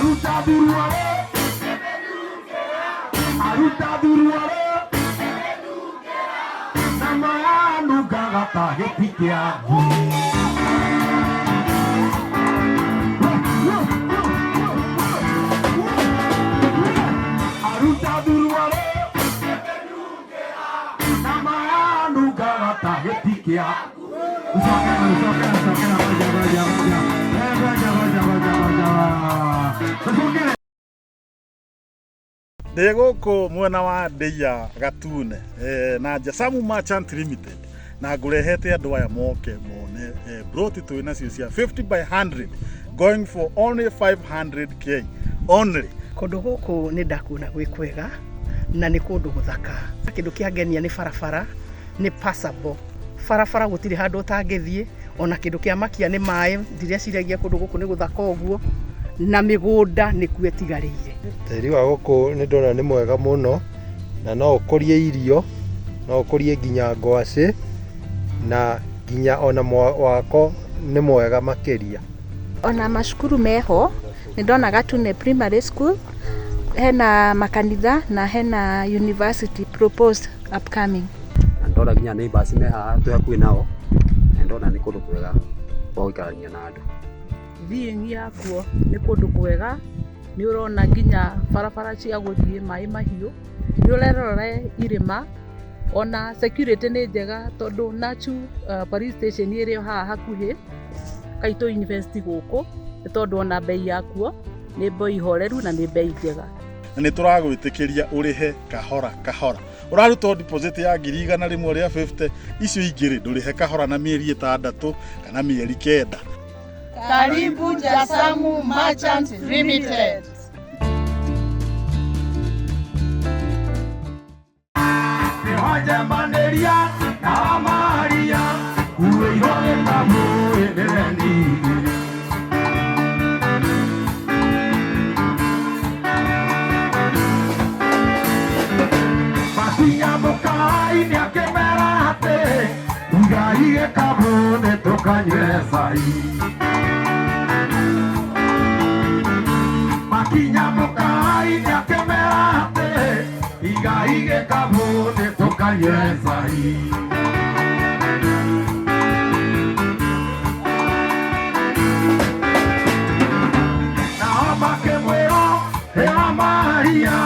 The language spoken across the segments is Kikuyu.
Aruta thuruarĩ, aruta thuruarĩ, na mayanungaga ta gĩti kĩa ngui. Aruta thuruarĩ, na mayanungaga ta gĩti kĩa. Cokera, cokera, cokera, ngoja, ngoja, ngoja. Eh, ngoja, ngoja, ngoja, ngoja. Cokera. Ndĩ gũkũ mwena wa Ndeia Gatune na Jasamu Merchant Limited na ngũrehete andũ aya moke mone broti twĩ nacio cia 50 by 100 going for only 500K only. Kũndũ gũkũ nĩ ndakuona gwĩ kwega na nĩ kũndũ gũthaka. Kĩndũ kĩangenia nĩ barabara, nĩ passable. Barabara gũtirĩ handũ ũtangĩthiĩ, ona kĩndũ kĩa makia nĩ maĩ, ndireciragia kũndũ gũkũ nĩ gũthaka ũguo, na mĩgũnda nĩkuo ĩtigarĩire. Tĩri wa gũkũ nĩ ndona nĩ mwega mũno na no ũkũrie irio, no ũkũrie nginya ngwacĩ na nginya ona wako nĩ mwega makĩria. Ona macukuru meho, nĩ ndona Gatune Primary School, hena makanitha na hena university proposed upcoming. Na ndona nginya neighbors me haha twĩ hakuhĩ nao, na ndona nĩ kũndũ kwega gwa gũikarania na andũ. Viewing yakuo nĩ kũndũ kwega, nĩ ũrona nginya barabara cia gũthiĩ maĩ mahiũ, nĩ ũrerorera irĩma, ona security nĩ njega tondũ Nachu police station ĩrĩ o haha hakuhĩ, Kaitũ University gũkũ, nĩ tondũ ona bei yakuo nĩ bei horeru na nĩ bei njega. Na nĩ tũragwĩtĩkĩria ũrĩhe kahora kahora. Ũraruta deposit ya 150,000, icio ingĩ rĩ ndũrĩhe kahora na mĩeri 6 kana mĩeri 9. Karibu Jasamu Merchant Limited. Nĩwanjemanĩria na Maria, kuĩirwo gĩkabu ĩthĩni. Makinya mũkawa-inĩ akĩmera atĩ igai gĩkabu nĩ tũkanyue cai. Makinya mũkawa-inĩ akĩmera atĩ igai gĩkabu nĩ tũkanyue cai. Nao makĩmwĩra ĩra Maria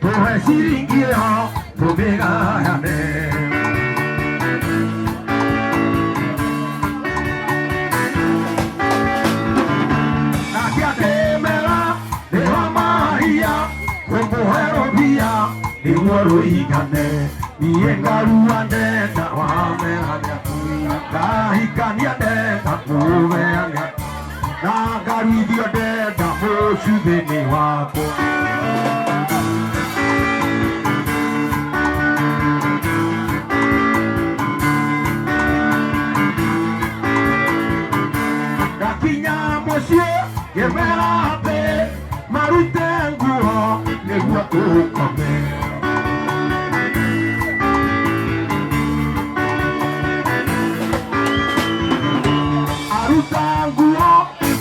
tũhe ciringi ĩyo tũmĩgayane. Nake akĩmera ĩra Maria tũmũhe rũbia nĩguo rũigane. Niĩ ngarua ndenda wamera ngahikania ndenda kũmeana na ngaruithio ndenda mũcuthĩ-inĩ wakwa. Ngakinya mũciĩ ngĩmera atĩ marute nguo nĩguo tũkome. Aruta nguo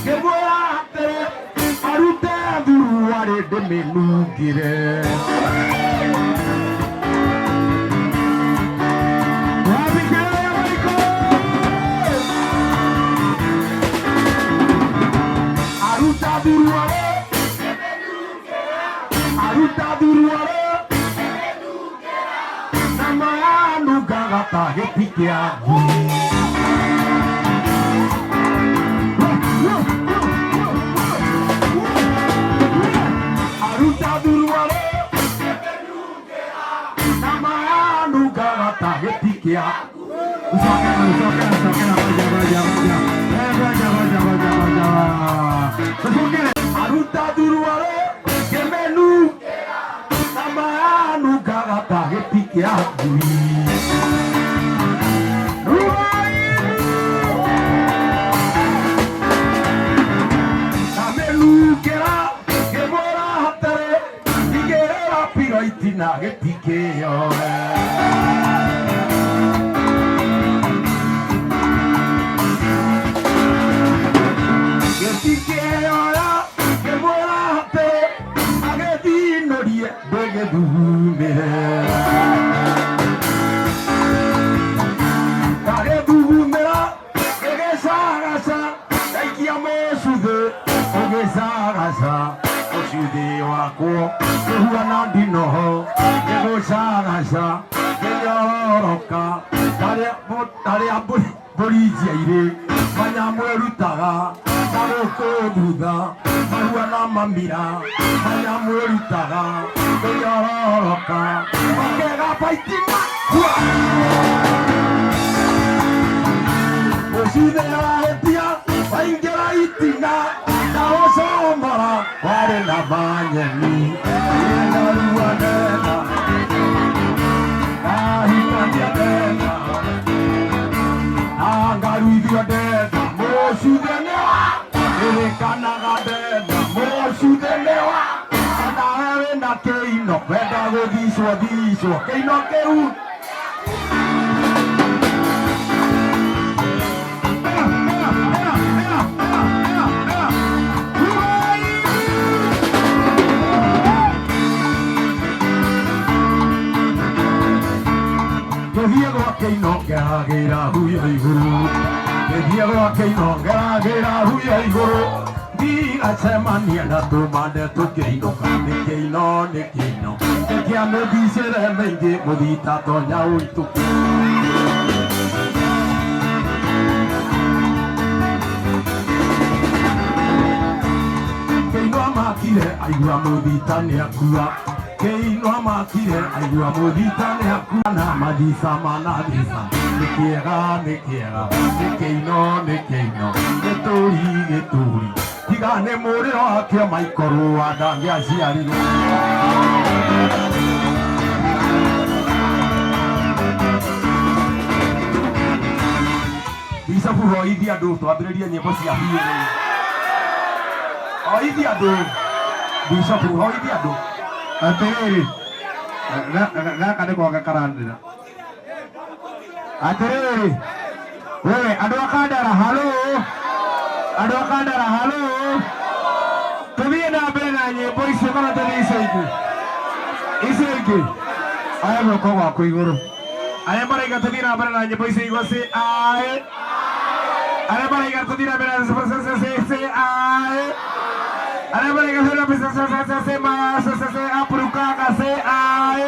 ngĩmwĩra atĩrĩ arute thuruarĩ ndĩmĩnungĩre. Wabikelele Maiko! Aruta thuruarĩ, aruta thuruarĩ, na mayanungaga ta gĩti kĩa ngui. Aruta thuruarĩ, na mayanungaga ta gĩti kĩa. Cokera, cokera, cokera, ngoja, ngoja, ngoja. Eh, ngoja, ngoja, ngoja, ngoja. Cokera. Aruta thuruarĩ, ngĩmĩnu, na mayanungaga ta gĩti kĩa ngui. Ndamĩnungĩra ngĩmwĩra atĩrĩ igĩrĩra piro itina gĩtikĩyoe. Gĩtikĩyoya ngĩmwĩra Gagĩthugumĩre gagĩthugumĩra gĩgĩcagaca gaikia mũcuthĩ ũgĩcagaca mũcuthĩ wakwo kĩhuana ndinoho gĩgũcagaca kĩnyororoka tarĩa mbũri njiairĩ manyamwĩrutaga na gũkũ thutha mahuana mamira manyamwĩrutaga kĩnyororoka makega baitina mũcithe wahĩtia waingĩra itina na ũcomora warĩ na manyeni ĩna rua ndenda ndahikania ndenda angaruithio ndenda mũcuthe nĩwa ĩrĩkanaga ndenda mũcuthe nĩwa onawe wĩna kĩino wenda gũthicwo thicwo kĩino kĩu. Gĩthiĩ gwa kĩino ngeragĩra huyo igũrũ gĩthiĩ gwa kĩino ngeragĩra huyo igũrũ ndigacemania na tũmande tũkĩinũka nĩ kĩino nĩ kĩino nĩ kĩa mĩthicĩre mĩingĩ mũthita tonya ũitũ. Kĩino amakire aigua mũthita nĩ akua kĩino amakire aigua mũthita nĩ akua na mathica manathica nĩ kĩega nĩ kĩega nĩ kĩino nĩ kĩino gĩtũri gĩtũri tiga nĩ mũrĩo wakĩo maikorwo ndangĩaciarirwo. Bicabu hoithia andũ twambĩrĩrie nyĩmbo cia biũ hoithia andũ Bicabu hoithia andũ. Atĩrĩrĩ, gaka nĩ gwaka karanĩra. Atĩrĩrĩ, we andũ a Kandara, halo, andũ a Kandara, halo, tũthiĩ na mbere na nyĩmbo icio kana tũthiĩ icio ingĩ icio ingĩ? Aya guoko gwaku igũrũ arĩa maraiga tũthiĩ na mbere na nyĩmbo icio igũ ci aĩ arĩa maraiga tũthiĩ na mbere na ci aĩ arĩa maraiga tũthiĩ na mbere ci ma ci apurukaka ci aĩ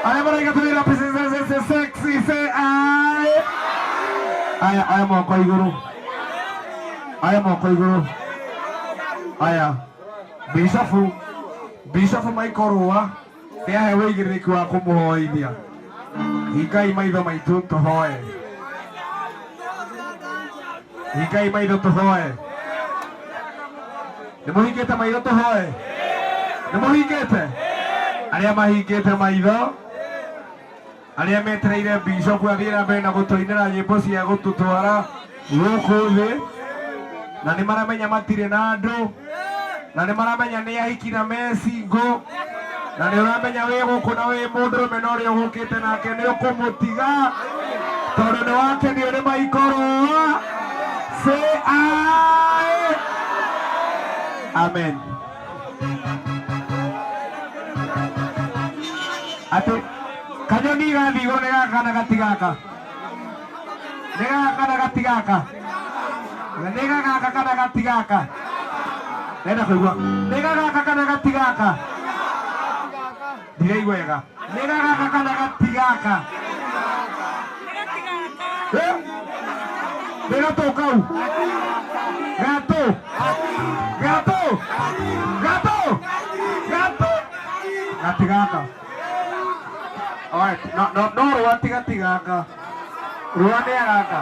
arĩa maraiga tũthiĩ na mbere ci sexy ci aĩ aya aya moko igũrũ aya moko igũrũ aya Bishofu Bishofu Michael Rũa nĩ ahe wĩigĩrĩrĩki wa kũmũhoithia. Hingai maitho maitũ tũhoe, hingai maitho tũhoe. Nĩ mũhingĩte maitho tũhoe? Nĩ mũhingĩte? Arĩa mahingĩte maitho, arĩa metereire Bishofu athiĩ na mbere na gũtũinĩra nyĩmbo cia gũtũtwara gũkũ thĩ, na nĩ maramenya matirĩ na andũ, na nĩ maramenya nĩ ahiki na me single, na nĩ ũramenya wĩ gũkũ na wĩ mũndũrũme na ũrĩa ũgũkĩte nake nĩ ũkũmũtiga tondũ nĩ wakenio nĩ maikorũa. Say aye. Amen. Atĩ kanyoni gathiĩ igũrũ nĩ gaka kana gatigaka? Nĩ gaka kana gatigaka? Nĩ gagaka kana gatigaka? Ndenda kũigua nĩ gagaka kana gatigaka. Ndiraigua wega. Nĩ gagaka kana gatigaka? Eh? Nĩ gatũ kau gatũ gatũ gatũ gatũ gatigaka. Alright, no no no rũa ti gatigaka, rũa nĩ agaka.